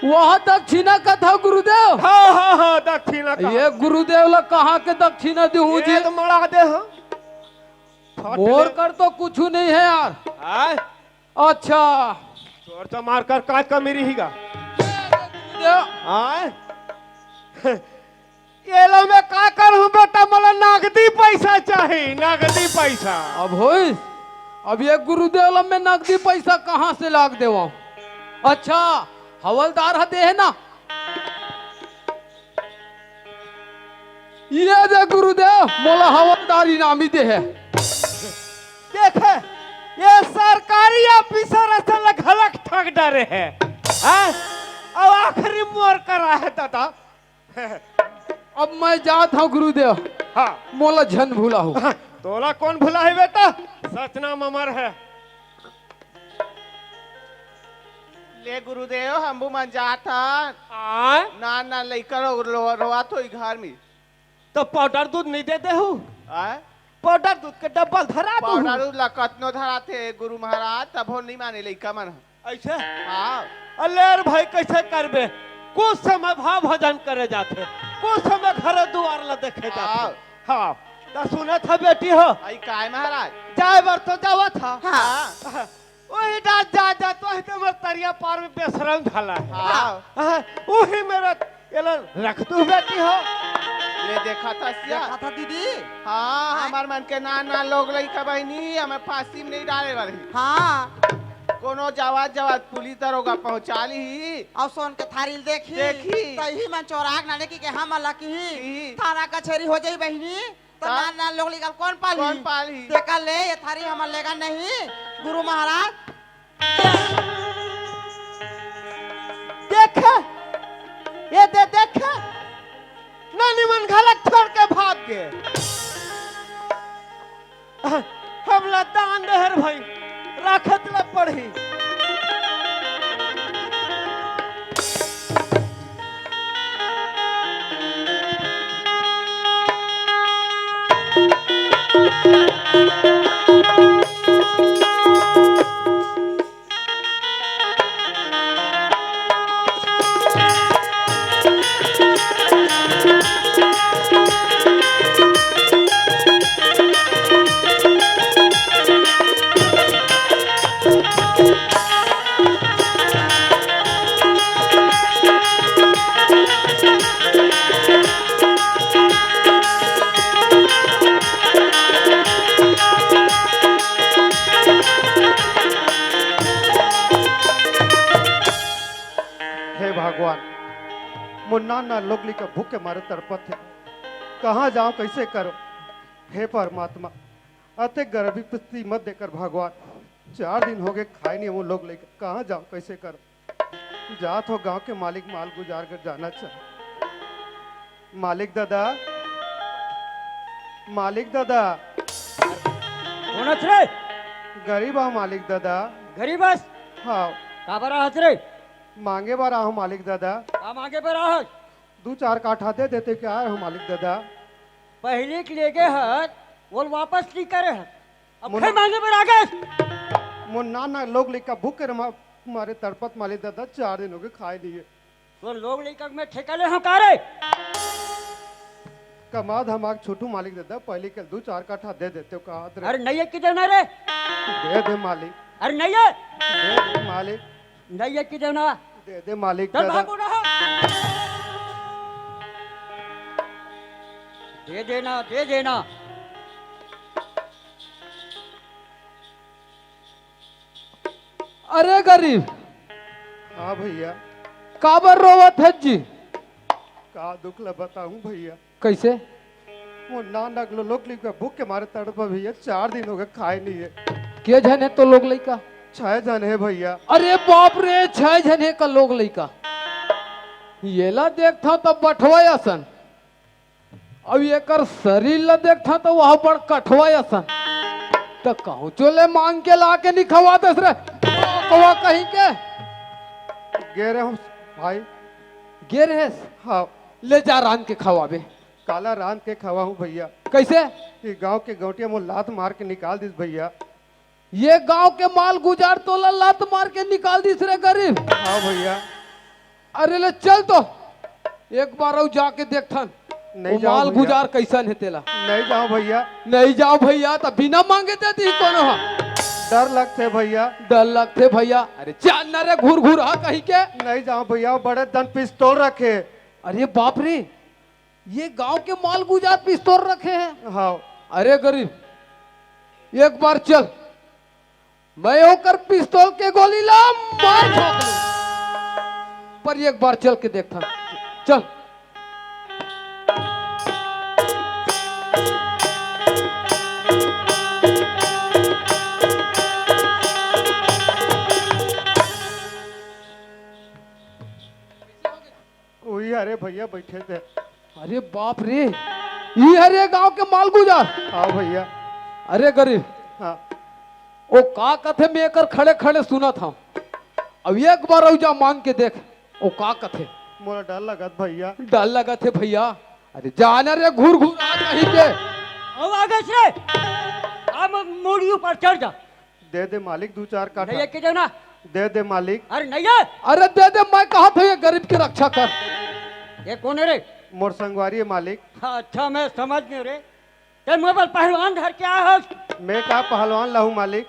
वह दक्षिणा कथा गुरुदेव। हाँ, हाँ, हाँ, दक्षिणा का। ये गुरुदेव ला कहाँ के दक्षिणा देहूँ जी? ये तो मड़ा दे, हाँ। फट मोर ले। कर तो कुछ नहीं है यार। आय? अच्छा। तोर तो मार कर का कमी रहीगा? गुरुदेव। आय? एला मैं का करूं बेटा, मोला नगदी पैसा चाही, नगदी पैसा। अब होइस, अब ये गुरुदेव ला मैं नगदी पैसा कहाँ से लाग देवं? अच्छा, हवलदार ह दे हे ना? ये दे गुरुदेव, मोला हवलदार इनामी दे हे। देखे, ये सरकारी ऑफिसर असन ला घलक ठग डरे हे, हैं? अब आखिरी मोर करा हे दादा। अब मैं जात हूँ गुरुदेव। हाँ। मोला झन भुलाहू। हाँ, तोला कौन भुलाही बेटा? सच नाम अमर हे। ले गुरुदेव, हमू मन जात हन। आय? ना, ना, लइका रो-, रो-, रोवत होही घर में। तो पाउडर दूध नहीं दे देहू? आय? पाउडर दूध के डब्बा धरा दू। पाउडर दूध ला कतनो धराथे गुरु महाराज, तभो नहीं माने लइका मन। ऐसे? हाँ। अले रे भाई, कैसे करबे? कुछ समय भा भजन करे जाथे, कुछ समय घर दुआर ला देखे जाथे। हाँ। हाँ। त सुनत ह बेटी हो? आई काय महाराज? जाए बर तो जावत ह। हाँ। वही डाल जा, जा, तो ही तो मोर तरिया पार में बेशरम झाला हे। हाँ। हाँ, वही मेरा एला रख दू बेटी हो। ले देखा था सिया। देखा था दीदी। हाँ, हाँ। हमार मन के ना, ना लोग लइका बहिनी, हमें फांसी में नहीं डाले वाली। हाँ। कोनो जावत, जावत पुलिस दरोगा पहुंचा ली। अउ सोन के थारी ल देखही, देखही। त इही मन चोराक ना लेके के हमन ला किही। किही। थाना कचहरी हो जाही बहिनी, त तब? नान नान लोग लइका ल कौन पालही? कौन पालही? तेकर ले ये थारी हमन लेगन नहीं, गुरु महाराज। देखे, ये दे देखे, नानी मन घलक छोड़ के भाग गे। हमला दान दे हर भाई, राखत ला पड़ही। हे भगवान, मोर नान नान लोग लइका भूख के मारे तड़पत हे, कहाँ जाऊं, कैसे करूं? हे परमात्मा, अतेक गरीबी पीढ़ी मत देकर भगवान, चार दिन हो गए खाए नहीं वो लोग लइका, कहाँ जाऊं, कैसे करूं? जात हो गांव के मालिक माल गुजार कर जाना चाह। मालिक दादा, मालिक दादा। कोन हस रे? गरीब आहो मालिक दादा। गरीब हस? हाँ। काबर आहस रे? मांगे बर आहो मालिक दादा। का मांगे बर आहस? दू चार काठा दे देते क्या आए हो मालिक दादा? पहिली के लेगे हस, वो वापस नहीं करे हस। अब मुन- फिर मांगे बर आ गेस। मोर नान नान लोग लइका भूख के रमा-, मारे तड़पत मालिक दादा, चार दिन हो गए खाए नहीं है। तो लोग लइका में ठेका ले हम का रे? कमा धमा के छोटू मालिक दादा, पहिली के दू चार काठा दे देते हो का रे? अरे नहीं है कि देना रे? दे दे मालिक। अरे नहीं है? दे दे मालिक। नहीं है कि देना? दे दे मालिक चल दादा। भागो ना। दे देना, दे देना। अरे गरीब। हाँ भैया। काबर रोवत हस जी? का दुख ला बताऊं भैया? कैसे? मोर नान नान लोग लइका भूख के मारे तड़प भैया, चार दिन हो गए खाए नहीं है। के झन हे तो लोग लइका? छह झन हे भैया। अरे बाप रे, छह झन हे का लोग लइका? येला देखथव त बठवा असन, अब एकर शरीर ला देखथव त वह बड़ कठवा असन। त कहूँ चोले मांग के ला के नहीं खवा दस रे, कवा कहीं के। गे रहे हूँ भाई। गे रहे? हाँ। ले जा रांध के खवाबे। काला रांध के खवाहूं भैया। कैसे? ये गांव के गौंटिया मोर लात मार के निकाल दिस भैया। ये गांव के माल गुजार तोला लात मार के निकाल दिस रे गरीब। हाँ भैया। अरे ले चल तो, एक बार अउ जाके देखथन, नहीं वो जाओ माल भैया। गुजार कैसन हे तेला। नहीं जाओ भैया। नहीं जाओ भैया, त बिना मांगे दे दी कोनो ह। डर लगथे भैया। डर लगथे भैया। अरे चल न रे, घुरघुरहा कहीं के। नहीं जाओ भैया, वो बड़े दन पिस्तौल रखे। अरे बाप रे, ये गांव के माल गुजार पिस्तौल रखे हे। हाँ। अरे गरीब, एक बार चल, मैं ओकर पिस्तौल के गोली ला मार झोंक लूं, पर एक बार चल के देखथन। चल। उही हरे भैया बइठे हे। अरे बाप रे, ई हरे गांव के माल गुजार। हाँ भैया। अरे गरीब, हाँ। ओ का कथे, मैं एकर खड़े खड़े सुनत हंव। अब एक बार अउ जा मांग के देख, ओ का कथे। मोला डर लगत भैया। डर लगत हे भैया। अरे जा न रे, घुरघुरहा कहीं के। अउ आगे से, अब मुड़ी ऊपर चढ़ जा। दे दे मालिक, दू चार काठा। नहीं, एक के देना। दे दे मालिक। अरे नहीं है। अरे दे दे, मैं कहत हंव, ये गरीब के रक्षा कर। ये कोन हे रे? मोर संगवारी हे मालिक। हाँ, अच्छा, मैं समझ गेंव रे। ते मोर बर पहलवान धर के आए हस। मैं का पहलवान लाहूं मालिक?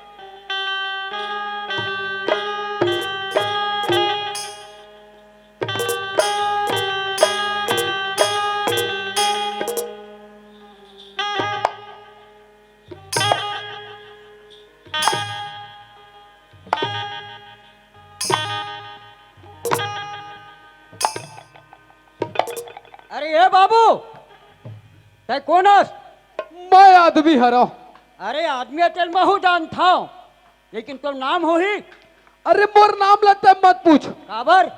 अरे ए बाबू, तैं कोन हस? मैं आदमी हरंव। अरे आदमी तेला महूं जानथंव, लेकिन तोर नाम होही? अरे मोर नाम ला तैं मत पूछ। काबर?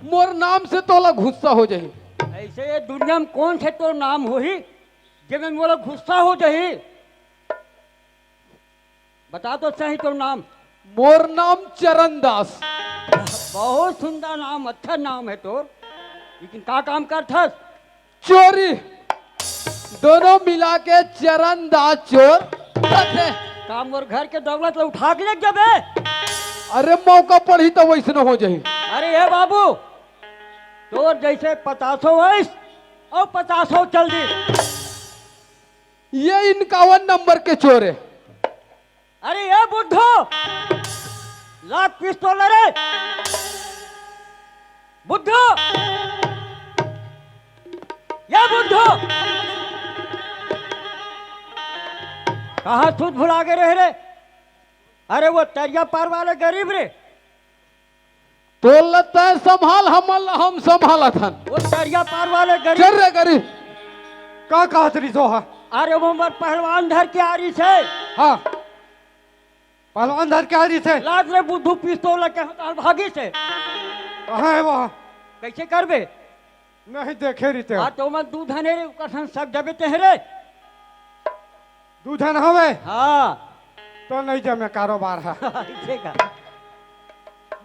मोर नाम से तोला गुस्सा हो जाही। अइसे ये दुनिया में कोन से तोर नाम होही, जेमे मोला गुस्सा हो जाही? बता तो सही तोर नाम। मोर नाम चरण दास। बहुत सुंदर नाम, अच्छा नाम हे तोर। लेकिन का काम करथस? चोरी। दोनों मिला के चरण दास चोर कथे। का मोर घर के दौलत ल उठा के ले जबे? अरे मौका पड़ही त वइसने हो जाही। अरे ए बाबू, तोर जइसे पचासो वइस अउ पचासो चल दी। ये इक्यावन नंबर के चोर हे। अरे ए बुद्धू, ला पिस्तौल रे। बुद्धू, ए बुद्धू, कहाँ सुध भुला गे रहे रे? अरे वो तरिया पार वाले गरीब रे, तोला तैं संभाल, हमन ला हम संभालत हन। वो तरिया पार वाले गरीब। चल रे गरीब। का कहत रिहिस ओहा? अरे वो हमर पहलवान धर के आ रिहिस हे। हाँ, पहलवान धर के आ रिहिस हे। लात रे बुद्धू पिस्तौल के हाथ भागिस हे। कहाँ हे वो? कइसे करबे? नहीं देखे रिहिस हे। हाँ, तो मन दू झन हे रे, ओकर संग सग जबे तें रे। दू झन हवे? हाँ। तो नहीं जमे कारोबार ह। ठीक हे।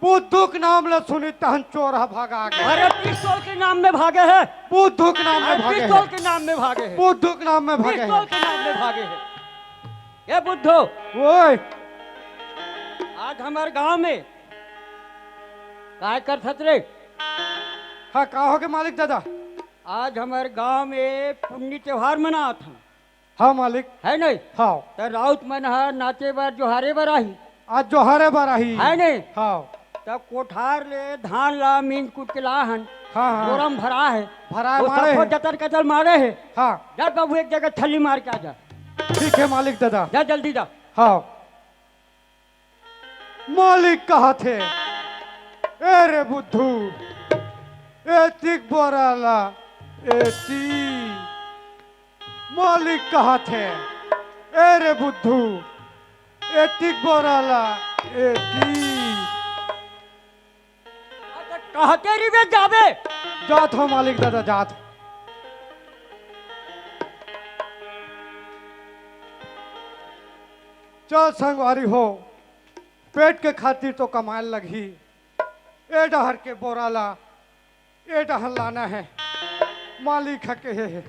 बुद्धू के नाम ल सुनिस तहन चोर ह भगा गे। अरे पिस्तौल के नाम में भागे हे। बुद्धू के नाम में अरे भागे पिस्तौल हे। के नाम में भागे हे। बुद्धू के नाम में भागे पिस्तौल हे। के नाम में भागे हे। ए बुद्धू। ओए। आज हमर गांव में काय करथस रे? हाँ, का होगे मालिक दादा? आज हमर गांव में पुन्नी त्योहार मनात हन। हाँ मालिक। हे नहीं? हाँ। त राउत मन ह नाचे बर जोहारे बर आही। आज जोहारे बर आही। हे नहीं? हाँ। त कोठार ले धान ला मींज कूट के लाहन। हाँ, हाँ। बोरा म भरा हे। भरा हे, वो मारे सबको हे। जतर कतर मारे हे। हाँ। जा बाबू एक जगह छल्ली मार के आ जा। ठीक हे मालिक दादा। जा जल्दी जा। हाँ। मालिक कहत हे, ए रे बुद्धू, एतिक बोरा ला एती। मालिक कहत हे, ए रे बुद्धू, एतिक बोरा ला एती। कहते रिबे जाबे। जात हंव मालिक दादा, जात हंव। चल संगवारी हो, पेट के खातिर तो कमाए लगही। ए डहर के बोरा ला ए डहर लाना हे, मालिक ह केहे हे।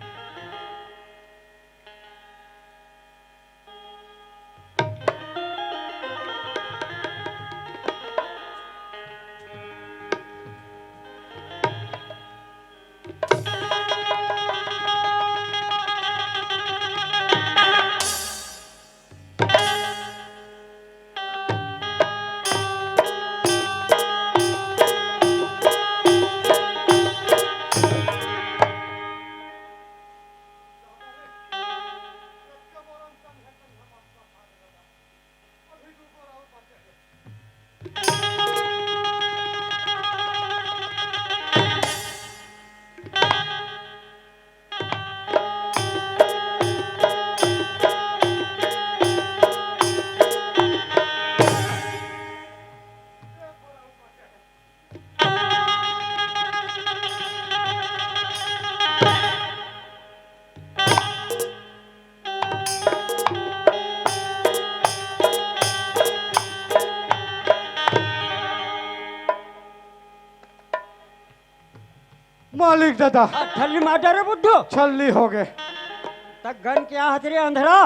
मालिक दादा। आ, छल्ली मार डारे बुद्धू। छल्ली हो गे। त गन क्या हत रे अंधरा?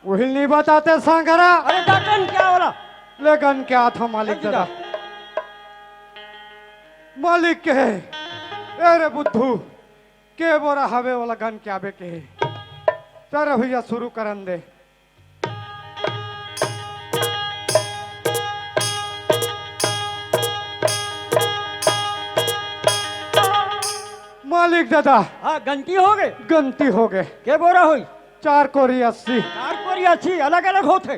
उही ल नइ बताते सांघरा। अरे, त गन क्या वाला? ले गन क्या था मालिक दादा? मालिक के, ए रे बुद्धू, के बोरा हवे वाला गन क्या बे के? चल रे भइया, सुरू करन दे। मालिक दादा। हाँ, गनती हो गे। गनती हो गे। के बोरा होही? चार कोरी अस्सी। चार कोरी अस्सी, अलग-अलग होथे।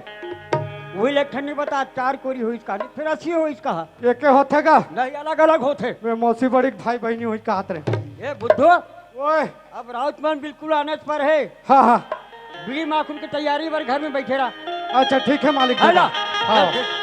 उही ल एक ठन नइ बता, चार कोरी होही कहा, फेर अस्सी होही कहा। एके होथे का? नहीं, अलग-अलग होथे। मैं मौसी बड़ी भाई बहिनी होही कहत रहे। ए बुद्धू। ओए। अब राउत मन बिल्कुल आने पर हे। हाँ, हाँ। बीड़ी माखुन के तैयारी बर घर में बइठे रह। अच्छा, ठीक हे मालिक जी। हाँ।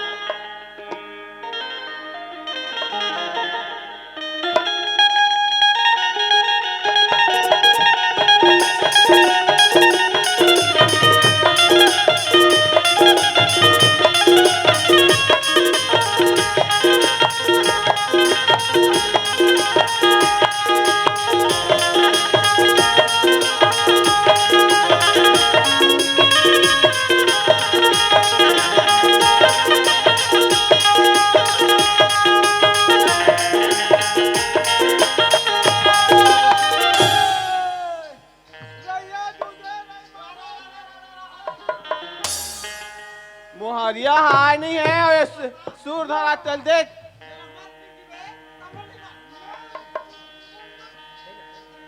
मोहरिया हाय नहीं है, और ये सु-, सूर धरा चल दे।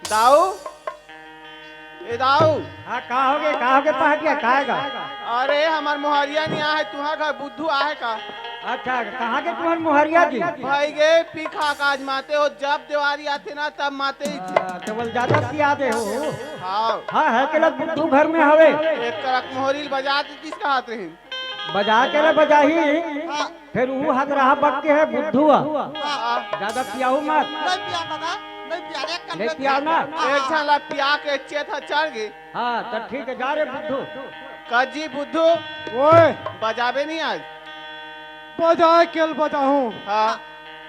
दाऊ, ए दाऊ। हाँ, का होगे, का होगे पहाटिया, का हे गा? अरे, हमर मोहरिया नइ आहे, तुंहर घर बुद्धू आहे का? अच्छा, कहाँ के तुंहर मोहरिया जी? भई गे, पी खा के आज माते हो, जब देवारी आथे ना, तब माते ही थे। हाँ, त बोल ज्यादा पिया दे हो। हाँ। हाँ, हे के लग बुद्धू घर में हवे। एक करक मोहरी ल बजा देतिस कहत रहिन। बजा के रे बजाही। हाँ। फेर उहू हगरहा बक के हे बुद्धू ह। हाँ। ज्यादा पियाहू मत। नहीं पिया दादा, नहीं पिया रे, नहीं पिया ना। एक झन ला पिया के चेत ह चढ़ गे। हाँ, त ठीक हे, जा रे बुद्धू। का जी बुद्धू? ओए। बजाबे नहीं आज? बजाए के ल बजाहूँ। हाँ।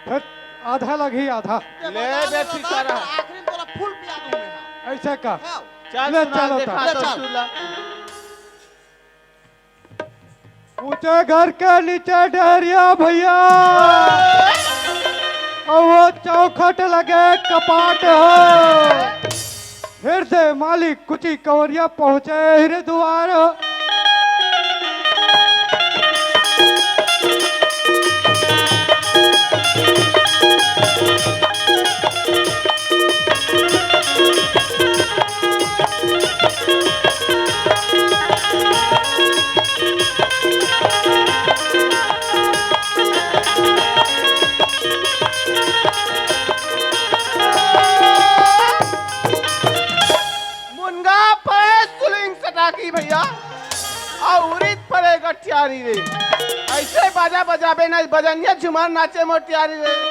फेर आधा लगही, आधा। ले बे, ठीक रहा। आखिरी में तोला full पिया दूँ मैं। अइसे का? हाँ। चल ले, सुना चलो देखा त। तो ले चल। सुन ला। ऊंचे घर के नीचे डहरिया भइया, अउ वो चौखट लगे कपाट हो। हिरदे मालिक कुची कंवरिया पहुंचे हिरे दुआर हो। मुनगा पड़े सुलिंग सटाकी भइया, अउ उरिद पड़े गठियारी रे। अइसे बाजा बजाबे ना, बजनिया झुमर नाचे मोर तियारी रे।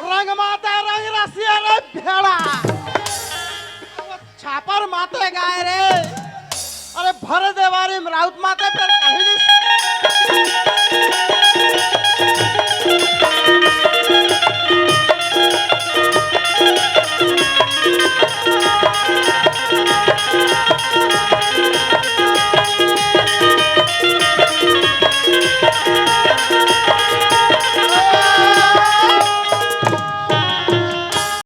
रंग माता रंग रसिया रे भेड़ा। छापर माते गाय रे। अरे भर देवारी में राउत माते फेर कहीं नहीं।